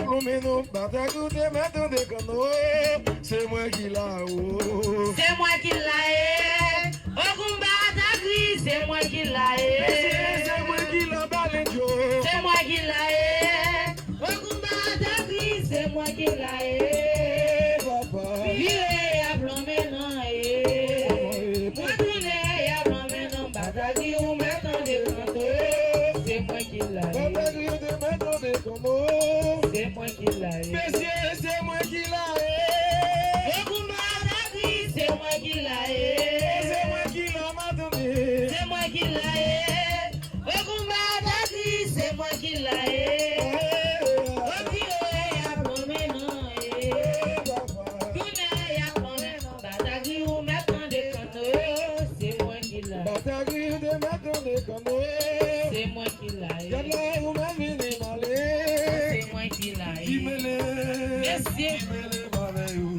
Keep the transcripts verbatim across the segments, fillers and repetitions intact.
Lonmen non Batagri, ou te mèt tande kanno. Se mwen ki la, o. Se mwen ki la, e. Ogoun Batagri, se mwen ki la, e. Mesye, se mwen ki la, Balenjo. Se mwen ki la, e. Ogoun Batagri, se mwen ki la, e. Papa. Vire y ap lonmen non, e. Mwen tounen y ap lonmen non Batagri, ou mèt tande kanno. Se mwen ki la, e. Batagri, ou te mèt tande kanno. Se mwen ki la, e. Mesye, se mwen ki la, e. Ogoun Batagri, se mwen ki la, e. Se mwen ki la, m a tande. Se mwen ki la, e. Ogoun Batagri, se mwen ki la, e. Ogoun Batagri, y ap lonmen non, e. Tounen y ap lonmen non Batagri, ou mèt tande kanno. Se mwen ki la. Batagri, ou te mèt tande kanno. Se mwen ki la, e. Gad la, ou mèt vini m ale. Se mwen ki la, e. Ki mele. Mesye. Ki mele m avè yo.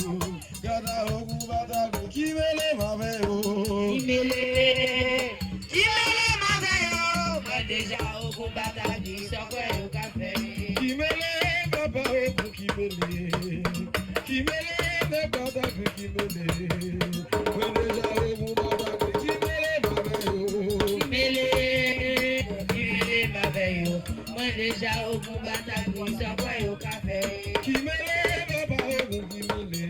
Gad la, Ogoun Batagri, ki mele m avè yo. Ki mele. Ki mele m avè yo. Mwen deja Ogoun Batagri, sa w kwè yo ka fè. Ki mele, papa Ogoun, ki mele. Ki mele, nèg Batagri, ki mele. Mwen deja Ogoun Batagri, ki mele m avè yo. Ki mele, ki mele m avè yo. Mwen deja Ogoun Batagri, sa w kwè yo ka fè. Ki mele, papa Ogoun, ki mele.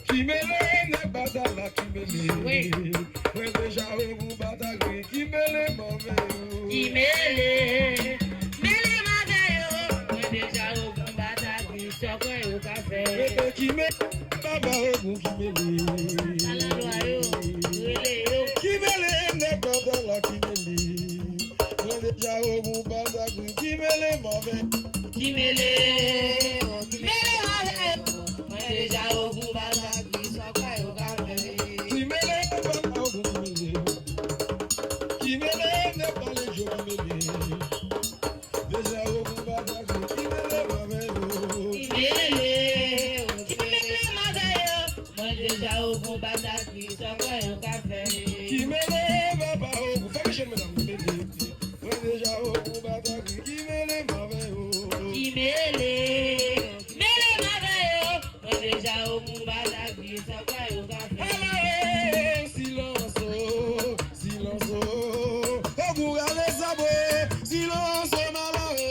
Ki mele, nèg Batala, ki mele. Wi. Mwen deja Ogoun Batagri, ki mele m avè yo. Ki mele, mele m avè yo. Mwen deja Ogoun Batagri, sa w kwè yo ka fè. Ki mele, papa Ogoun, ki mele. Alalwa yo, rele yo. Ki mele, nèg Batala, ki mele. Mwen deja Ogoun Batagri, ki mele m avè. Ki mele, mele m avè yo. Mwen deja Ogoun Batagri, sa w kwè yo ka fè. Ki mele, papa Ogoun, ki mele. Ki mele, nèg Balenjo, ki mele. Deja Ogoun Batagri, ki mele m avè yo. Ki mele, ki mele m avè yo. Mwen deja Ogoun Batagri, sa w kwè yo ka fè. Ki mele, papa Ogoun, fè m jwenn medam, mele. Mwen deja Ogoun Batagri, ki mele m avè yo. Ki mele, mele m avè yo. Mwen deja Ogoun Batagri, sa w kwè yo ka fè. Alawe, silans o, silans o. Ogoun rale zam o, silans o, m alawe.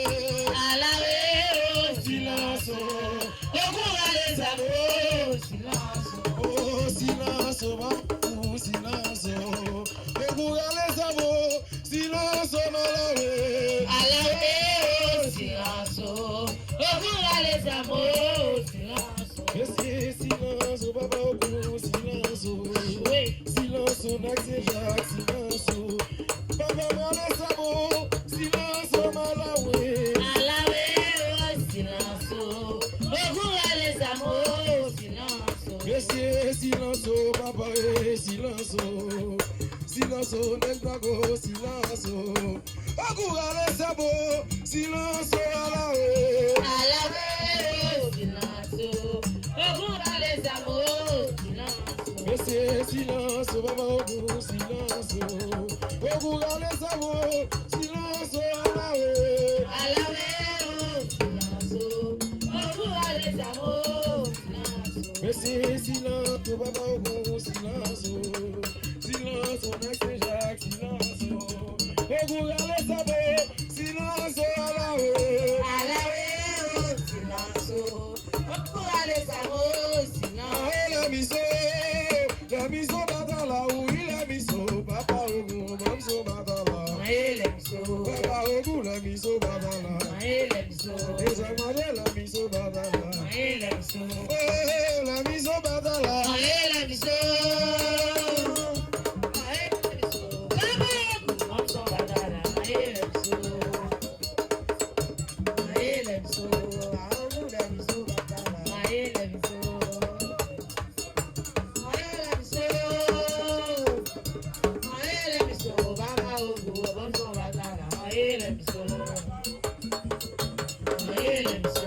Alawe, o, silans o. Ogoun rale zam o, silans o. O, silans o, m ap pou silans o. Ogoun rale zam o, silans o, m alawe. Alawe, o, silans o. Ogoun rale zam o, silans o. Mesye, silans o, papa Ogoun, silans o. Wi. Silans o, Nèg Sen Jak, silans o. Papa m rale zam o, silans o, m alawe. Alawe, o, silans o. Ogoun rale zam o, silans o. Mesye, silans o, papa e, silans o. Silans o, nèg Dago, silans o. Ogoun rale zam o, silans o, alawe. Alawe, o, silans o. Ogoun rale zam o, silans o. Mesye, silans o, papa Ogoun, silans o. Ogoun rale zam o, silans o, alawe. Alawe, o, silans o. Ogoun rale zam o, silans o. Mesye, silans o, papa Ogoun, silans o. Silans o, Nèg Sen Jak, silans o. Ogoun rale zam o, silans o, alawe. Alawe, o, silans o. Ogoun rale zam o, silans o. Aye, Lèmizo, Lèmizo Batala, wi, Lèmizo, papa Ogoun, Lèmizo Batala. Aye, Lèmizo. Papa Ogoun, Lèmizo Batala. Aye, Lèmizo. Dezòm mande Lèmizo Batala. Aye, Lèmizo. Eh, Lèmizo Batala. Aye, Lèmizo. Aye, Lèmizo. Papa Ogoun, Lèmizo Batala. Aye, Lèmizo. Aye, Lèmizo. Aye, Lèmizo Batala. Aye, Lèmizo. Aye, Lèmizo. Aye, Lèmizo. Papa Ogoun, Lèmizo Batala. Aye, Lèmizo. Aye, Lèmizo.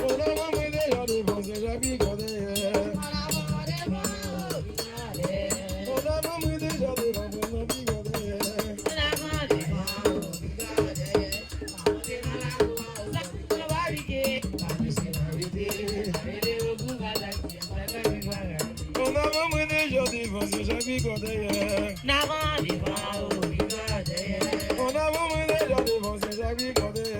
An avan mwen deja devan, se Jacques Bigò dèyè. An avan mwen deja devan, mwen nan Bigò dèyè. An avan mwen deja devan, se Jacques Bigò dèyè. An avan mwen deja devan, se Jacques Bigò dèyè.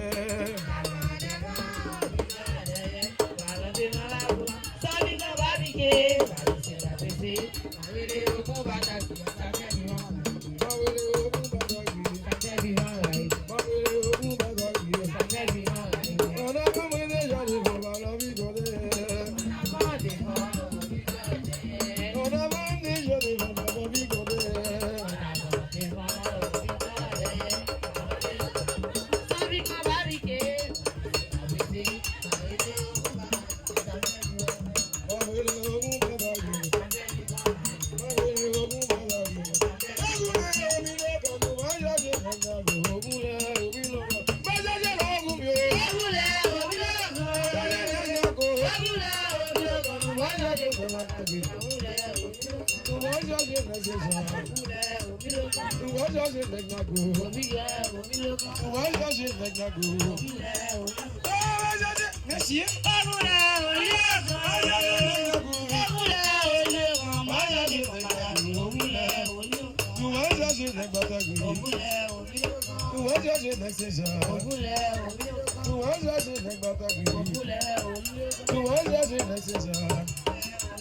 Mesye.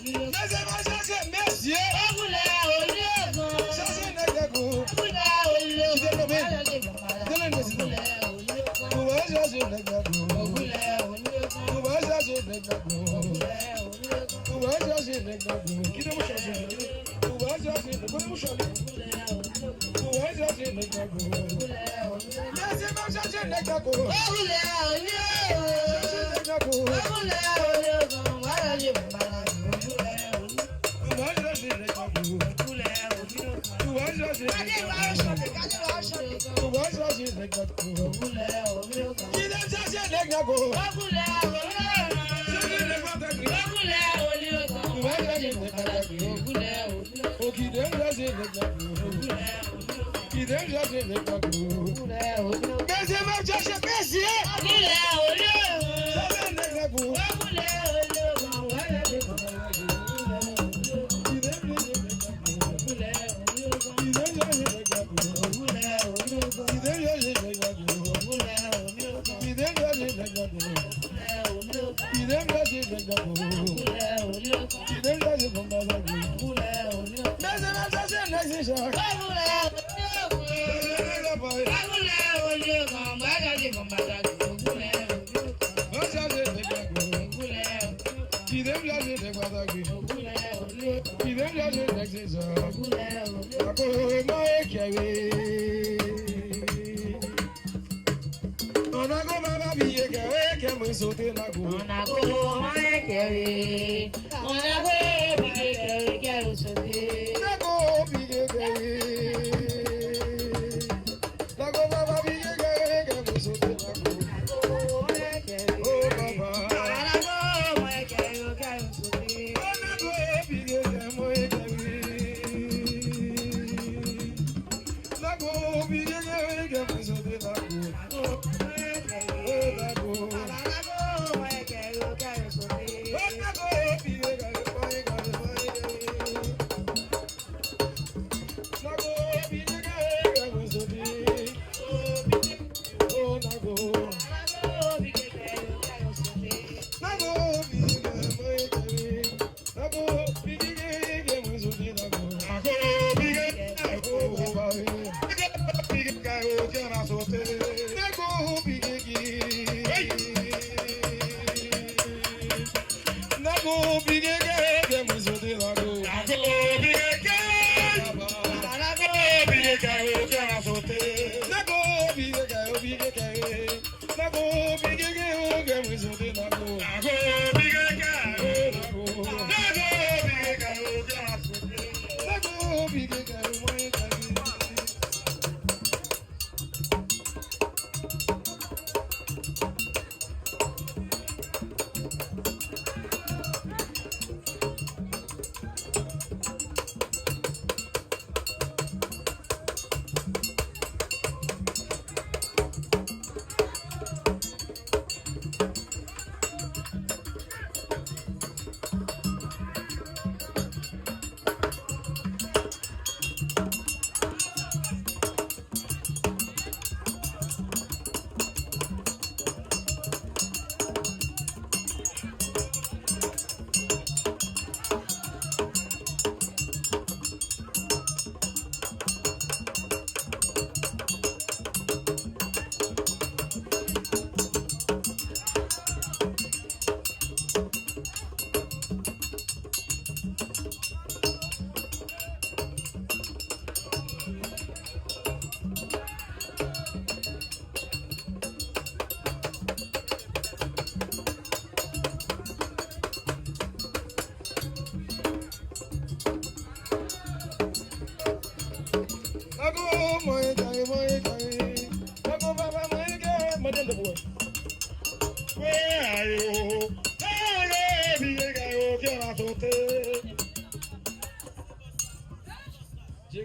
Mesye, va chache mesye. Chache nèg Nègou. Kite kanpe. Kite l, mesye. Ou va chache nèg Nègou. Ou va chache nèg Nègou. Ou va chache nèg Nègou. Kite mouchwa sou li. Ou va chache nèg, kote mouchwa li? Ou va chache nèg Nègou. Mesye, va chache nèg Nègou. Chache nèg Nègou. Ou va chache nèg Nègou. Ou va chache nèg Nègou. Ou va chache nèg Nègou. Kite m chache nèg Nègou. Chache nèg Patagri. Ou va chache nèg Patagri. O kite m chache nèg Nègou. Kite m chache nèg Nègou. Mesye, m ap chache mesye. Chache nèg Nègou. Kite m chache nèg Patagri. Kite m chache nèg Sezan. Ako mwen eklere. An ako papa piye kè, kè mwen sote n ako. An ako mwen eklere. An ako piye kè, kè mwen sote. N ako piye kè. Lago papa piye kè, kè mwen sote lago. O papa. Lago mwen kè yo, kè yo sote. O lago piye kè mwen kè wi. Lago piye kè, kè mwen sote lago. O lago. Lago mwen kè yo, kè yo sote. O lago piye kè yo.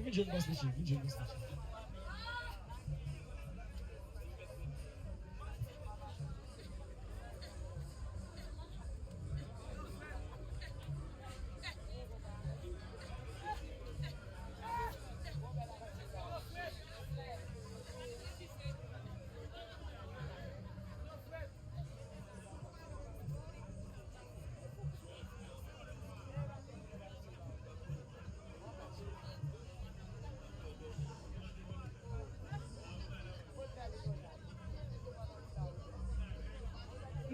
Vin jwenn pastè Chief, vin jwenn pastè Chief.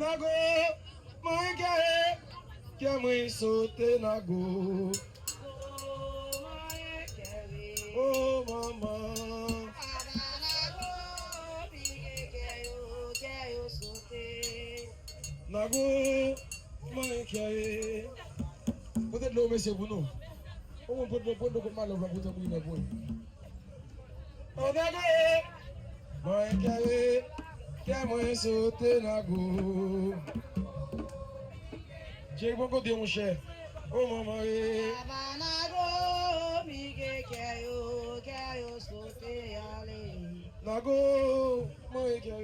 Nago, mwen kè, kè mwen sote Nago. Oh manman. Nago, mwen kè. Pote dlo mesye pou nou. Ou konn pote dlo, pote dlo kot malòv la pou tanbourinè pou li. O Nago, mwen kè, kè mwen sote Nago. Jerry pran kote monchè. O manman e. Papa Nago, piké kè yo, kè yo sote ale. Nago, mwen kè.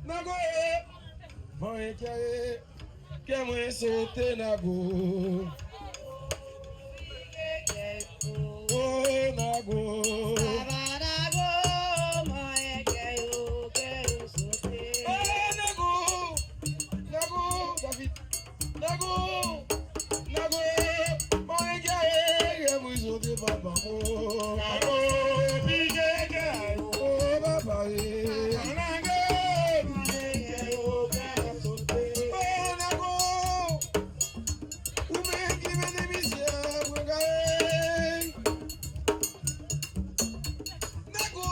Nago e, mwen kè e, kè mwen sote Nago. Oh Nago. Papa Nago, mwen kè yo, kè yo sote. Oh Nago, Nago, David. Nago, Nago, mwen kè e, kè mwen sote papa mo. Nago, piké kè yo. Oh papa e. Nago, piké kè yo, kè yo sote. Oh Nago, ou menm ki mennen misye a pran kare. Nago,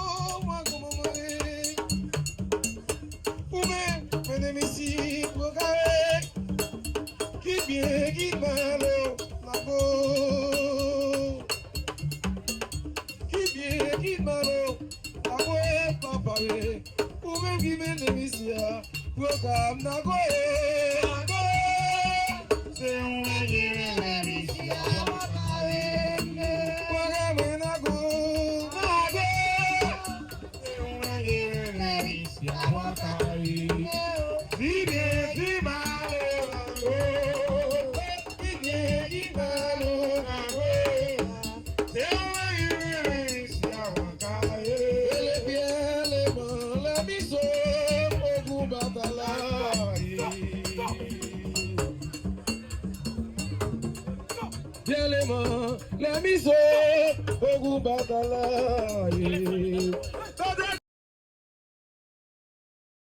mwen kòman mwen ye. Ou menm, mennen misye pran kare. Ki byen, ki mal o, Nago. Ki byen, ki mal o, Nago e papa e. Ou menm ki mennen misye a. Pwogram Nago e. Nago e. Se ou menm ki mennen misye a. Pwogram Nago. Nago e. Se ou menm ki mennen misye a. Di byen, di mal, Nago e. Di byen, di mal, Nago e. Se ou menm ki mennen misye a. Ele byen, ele mal, le miso, ogou batala. Byen le mal, le miso, ogou batala.